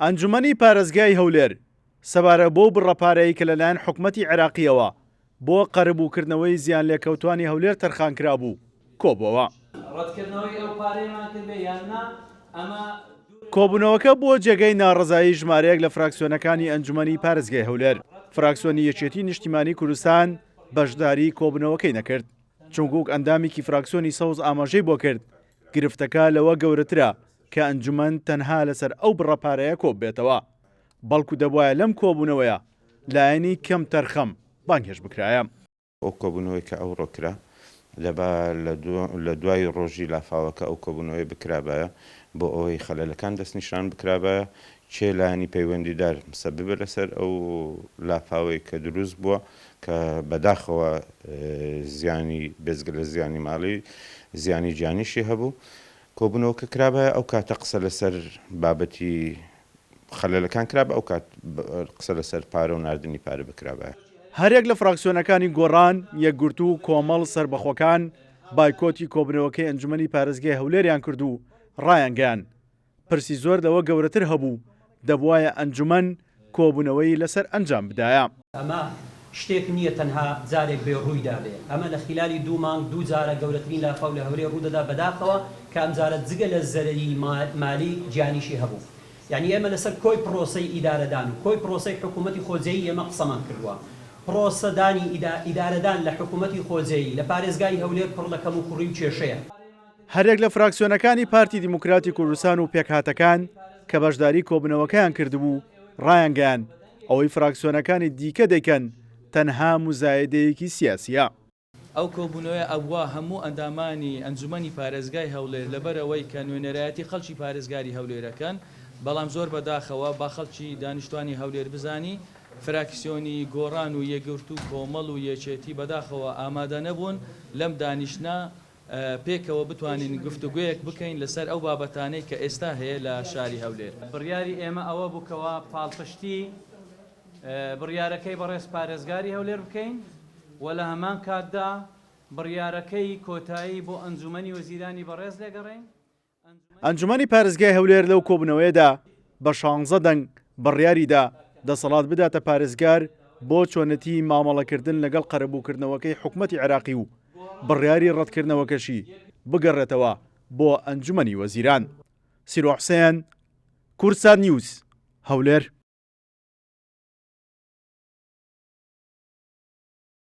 ئەنجومەنی پارێزگای هەولێر سەبارە بەو بڕە پارەی کە لەلایەن حکومەتی عێراقییەوە بۆ قەرەبووکردنەوەی زیانلێکەوتوانی هەولێر تەرخانکرابوو، کۆبووەوە. کۆبوونەوەکە بووە جێگەی ناڕەزایی ژمارەیەک لە فراکسیۆنەکانی ئەنجومەنی پارێزگای هەولێر. فراکسیۆنی یەکێتی نیشتیمانی کوردستان بەشداری کۆبوونەوەکەی نەکرد. چونکوک ئەندامێکی فراکسیۆنی سەوز ئاماژەی بۆ کرد، گرفتەکە لەوە گەورەترە کە ئەنجومەن تەنها لەسەر ئەو بڕە پارەیە کۆببێتەوە، بەڵکو دەبوایە لەم کۆبوونەوەیە لایەنی کەمتەرخەم بانگهێشت بکرایە. ئەو کۆبوونەوەی کە ئەوڕۆ کرا، دەبا لە دوای ڕۆژی لافاوەکە ئەو کۆبوونەوەیە بکرابایە بۆ ئەوەی خەلەلەکان دەستنیشان بکرابایە، کێ لایەنی پەیوەندیدار مسەببە لەسەر ئەو لافاوەی کە دروست بووە کە بەداخەوە زیانی بێجگە لە زیانی ماڵی زیانی گیانیشی هەبوو. کۆبوونەوەکە کرابایە ئەو کاتە قسە لەسەر بابەتی خەلەلەکان کرابا ئەو کات قسە لەسەر پارە و ناردنی پارە بکرابایە. هەریەک لە فراکسیۆنەکانی گۆڕان، یەکگرتوو، کۆمەڵ، سەربەخۆکان بایکۆتی کۆبوونەوەکەی ئەنجومەنی پارێزگای هەولێریان کرد و ڕایانگەیاند، پرسی زۆر لەوە گەورەتر هەبوو دەبوایە ئەنجومەن کۆبوونەوەی لەسەر ئەنجام بدایە. ئەمە شتێک نییە تەنها جارێک بێ ڕووی دابێ، ئەمە لە خیلالی دوو مانگ دوو جارە گەورەترین لافاو لە هەولێر ڕوو دەدا، بەداخەوە کە ئەمجارە جگە لە زەرەری مالی گیانیشی هەبوو. یانی ئێمە لەسەر کۆی پڕۆسەی ئیدارەدان و کۆی پڕۆسەی حکوومەتی خۆجێیی ئێمە قسەمان کردووە. پڕۆسەدانی ئیدارەدان لە حکوومەتی خۆجێیی لە پارێزگای هەولێر پڕ لە کەموکوڕی و کێشەیە. هەریەک لە فراکسیۆنەکانی پارتی دیموکراتی کوردستان و پێکهاتەکان کە بەشداری کۆبوونەوەکەیان کردبوو، ڕایانگەیاند، ئەوەی فراکسیۆنەکانی دیکە دەیکەن تەنها موزایەدەیەکی سیاسییە. ئەو کۆبوونەوەیە ئەبوا هەموو ئەندامانی ئەنجومەنی پارێزگای هەولێر لەبەرئەوەی کە نوێنەرایەتی خەڵکی پارێزگاری هەولێرەکەن، بەڵام زۆر بەداخەوە با خەڵکی دانیشتوانی هەولێر بزانی فراکسیۆنی گۆڕان و یەکگرتوو کۆمەڵ و یەکێتی بەداخەوە ئامادەنەبوون لەم دانیشتنە پێکەوە بتوانین گفتوگۆیەک بکەین لەسەر ئەو بابەتانەی کە ئێستا هەیە لە شاری هەولێر. بڕیاری ئێمە ئەوە بوو کەوا پاڵپشتی بڕیارەکەی بەڕێز پارێزگاری هەولێر بکەین و لە هەمان کاتدا بڕیارەکەی کۆتایی بۆ ئەنجومەنی وەزیرانی بەڕێز لێگەڕێین. ئەنجومەنی پارێزگای هەولێر لەو کۆبوونەوەیەدا بە شانزە دەنگ بڕیاریدا دەسەڵات بداتە پارێزگار بۆ چۆنێتیی مامەڵەکردن لەگەڵ قەرەبووکردنەوەکەی حکومەتی عێراقی و بڕیاری ڕەتکردنەوەکەشی بگەڕێتەوە بۆ ئەنجومەنی وەزیران. سیرۆ حوسێن، کوردسات نیوز، هەولێر.